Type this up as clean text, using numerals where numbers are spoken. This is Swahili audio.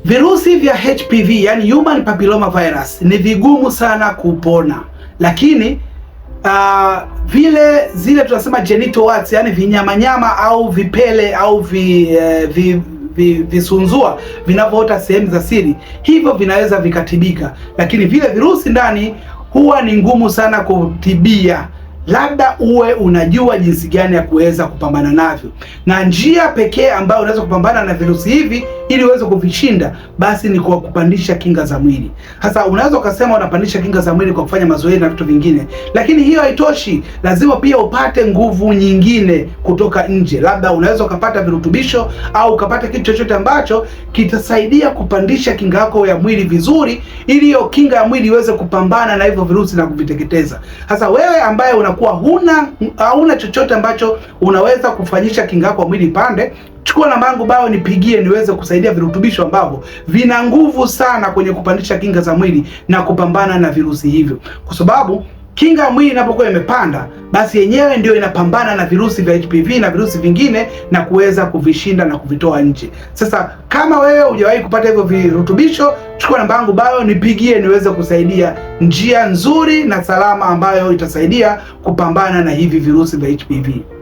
Virusi vya HPV, yani Human Papilloma Virus, ni vigumu sana kupona, lakini vile zile tunasema genital warts, yani vinyamanyama au vipele au visunzua vinavyoota sehemu za siri, hivyo vinaweza vikatibika, lakini vile virusi ndani huwa ni ngumu sana kutibia. Labda uwe unajua jinsi gani ya kuweza kupambana navyo, na njia pekee ambayo unaweza kupambana na virusi hivi ili uweze kuvishinda basi ni kwa kupandisha kinga za mwili. Sasa unaweza ukasema unapandisha kinga za mwili kwa kufanya mazoezi na vitu vingine, lakini hiyo haitoshi. Lazima pia upate nguvu nyingine kutoka nje, labda unaweza ukapata virutubisho au ukapata kitu chochote ambacho kitasaidia kupandisha kinga yako ya mwili vizuri, ili hiyo kinga ya mwili iweze kupambana na hivyo virusi na kuviteketeza. Sasa wewe ambaye unakuwa hauna chochote ambacho unaweza kufanyisha kinga yako ya mwili pande, chukua namba yangu bao nipigie niweze kusaidia virutubisho ambavyo vina nguvu sana kwenye kupandisha kinga za mwili na kupambana na virusi hivyo, kwa sababu kinga ya mwili inapokuwa imepanda, basi yenyewe ndio inapambana na virusi vya HPV na virusi vingine na kuweza kuvishinda na kuvitoa nje. Sasa kama wewe hujawahi kupata hivyo virutubisho, chukua namba yangu bio nipigie niweze kusaidia njia nzuri na salama ambayo itasaidia kupambana na hivi virusi vya HPV.